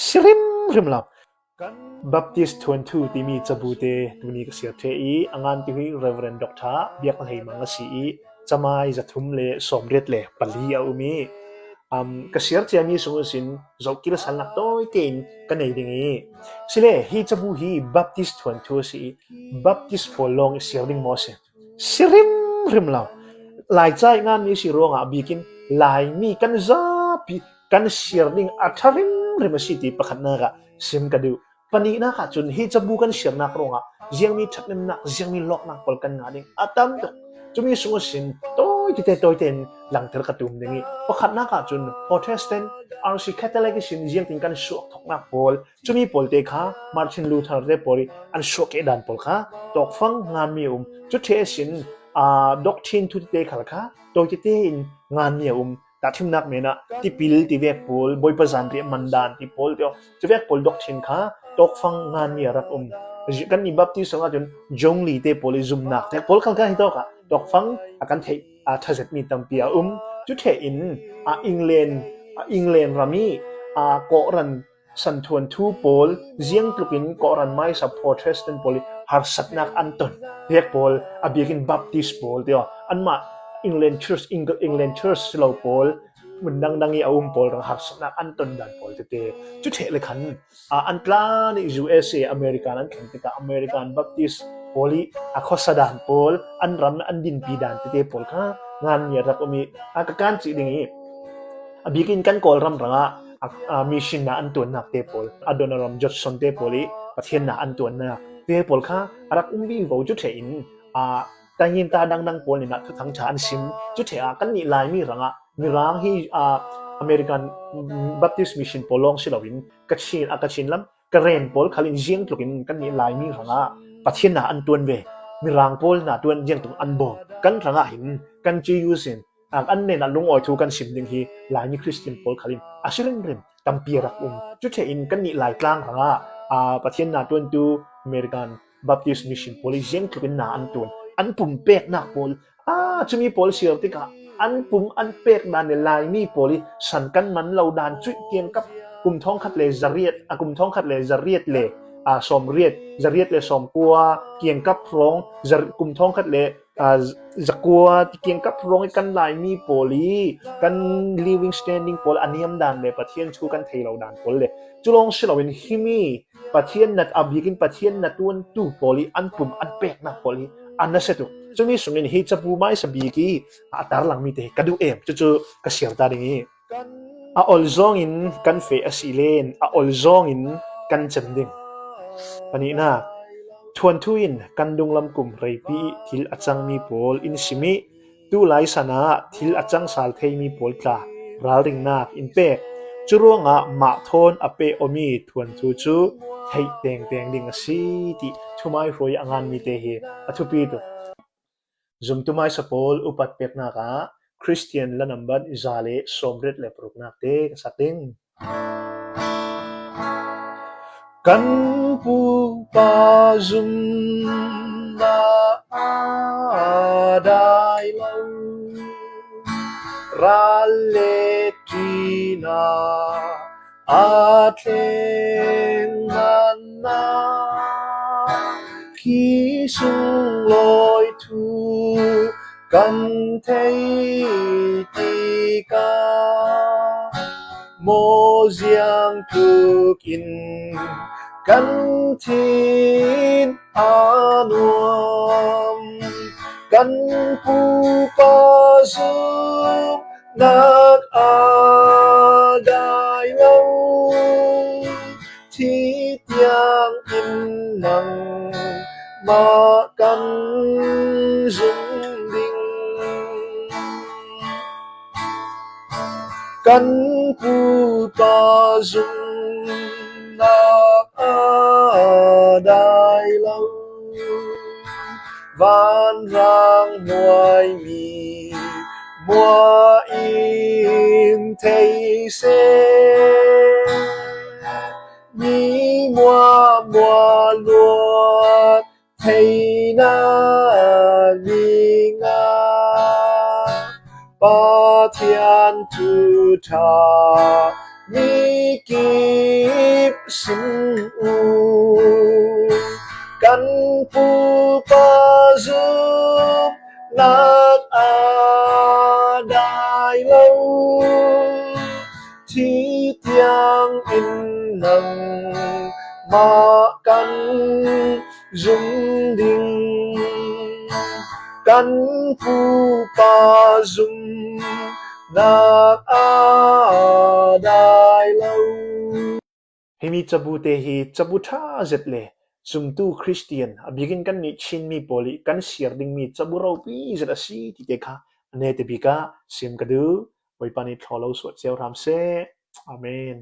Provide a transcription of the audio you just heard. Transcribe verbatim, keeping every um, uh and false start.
Si rimrim lo. Kan Baptist Thuanthu timi cabute tuni ka siar ṭheh i, a ngan tu hi Reverend Doctor Biak Hlei Mang a si i, camai zathum le sawmriat le pali a um i, um, ka siar ciami sung sin zohkilhsalnak tawite in ka nei ding i, sile hi cabu hi Baptist Thuanthu a si i, Baptist pawl lawng i siar ding maw si? Si rimrim lo. Laica i nganmi si ruangah bikin Laimi kan zapi kan siar ding a ṭha rimrim a si ti pakhatnak ah sim ka duh. Pahnihnak ah cun hi cabu kan siarnak ruangah ziangmi ṭhathnemnak, ziangmi lawknak pawl kan ngah ding a tam tuk. Cumi sung sin tawitete tawite in langter ka tum ding i, pakhatnak ah cun Protestant, R C Catholic ihsin ziangtin kan suak thoknak pawl, cumi pawlte kha Martin Luther te pawl i an suak keh dan pawl kha tawkfang nganmi a um. Cu ṭheh sin, aa, doctrine thu tete khal kha tawitete in nganmi a um. Tahṭhimnak men ah tipil tivek pawl, Bawipa zanriah man dan ti pawl te, cuvek pawl doctrine kha tawkfang nganmi a rak um. Kannih Baptist sungah cun John Lee te pawl i zumnak te pawl khal kha hitawk ah tawkfang a kan theih, aa, ṭha zetmi tampi a um. Cu ṭheh in, aa, England, aa, England ram i, aa, Kawhhran San Thuanthu pawl ziangtlukin Kawhhran hmaisa Protestant pawl i harsatnak an ton. Vek pawl a bikin Baptist pawl te aw, anmah England Church, Eng-, England Church si lo pawl, mun dangdang i a um pawl rang harsatnak an ton dan pawl tete. Cu ṭheh le khan, aa, an tlan i U S A, American an thlen tikah American Baptist pawl i a khuasa dan pawl, an ram an dinpi dan tete pawl kha nganmi a rak um i, aa, ka kan cih ding i, a bikin kan Kawlram rangah a, a, mission na an tuannak te pawl, Adoniram Judson te pawl i Pathian na an tuannak te pawl kha a rak um vivo. Cu ṭheh in, aa, taingin ta dangdang pawl nih thuthang ṭha an sim. Cu ṭheh ah kannih Laimi rangah Mirang hi, aa, American Baptist Mission pawl lawng si loin Kachin, a Kachin lam Karen pawl khal in ziangtlukin kannih Laimi rangah Pathian na an tuan ve. Mirang pawl na tuan ziangtluk an bawm. Kan rangah hin kan J U sin, aa, an nen ah lungawi thu kan sim ding hi Laimi Christian pawl khal in a si rimrim tampi a rak um. Cu ṭheh in kannih Laitlang rangah, aa, Pathian na tuantu American Baptist Mission pawl i ziangtlukin na an tuan. An pumpeknak pawl, aa, cumi pawl siar tikah an pum an pek dan le Laimi pawl i san kan man lo dan cuih kiangkap kum thawngkhat le zariat, a kum thawngkhat le zariat le, aa, sawmriat, zariat le sawmkua kiangkap hrawng, zar-, kum thawngkhat le aa, z-, zakua ti kiangkap hrawng i kan Laimi pawl i kan living standing pawl a niam dan le Pathian thu kan thei lo dan pawl le cu lawng si loin himi Pathian na, a bikin Pathian na tuantu pawl i an pum an peknak pawl hi a nasa tuk. Cumi sungin hi cabu hmaisa bik i a tarlangmi te hi ka duh em. Cucu ka siar ta ding i, a ol zawngin kan feh a si len, a ol zawngin kan cem ding. Pahnihnak, Thuanthu in kan dunglam kum reipi i thil a cangmi pawl in sim i, tulai san ah thil a cang sal theimi pawl tla ralringnak in pek. Cu ruangah mah thawn a peh awmi Thuanthu cu theih tengteng ding a si ti thumai hruai a nganmi te hi a thupi tuk. Zumtu hmaisa pawl upat peknak ah Christian la nambat za le sawmriat le paruknak te ka sak ding. Kan pupa zumnak a dai lo, ral le ṭina a thleng hmannak khi sunglawi thu kan thei tikah, mawziang tlukin kan thin a nuam. Kan pupa zumnak a dai lo, thi tiang in nangmah kan zum ding. Kan pupa zumnak a dai lo, vanrang hnuaimi mua in thei seh. Mi muahmuah luat theihnak dingah Pathian thuṭha mi kim sim uh. Kan pupa zumnak a dai lo, thi tiang in nangmah kan zum ding. Kan pupa zumnak a dai lo. Himi cabu te hi cabu ṭha zet le zumtu Khristian a bikin kan nih Chin mi pawl i kan siar dingmi cabu ropi zet a si ti te kha a nete bik ah sim ka duh. Bawipa nih thawlo suat cio hram seh. Amen.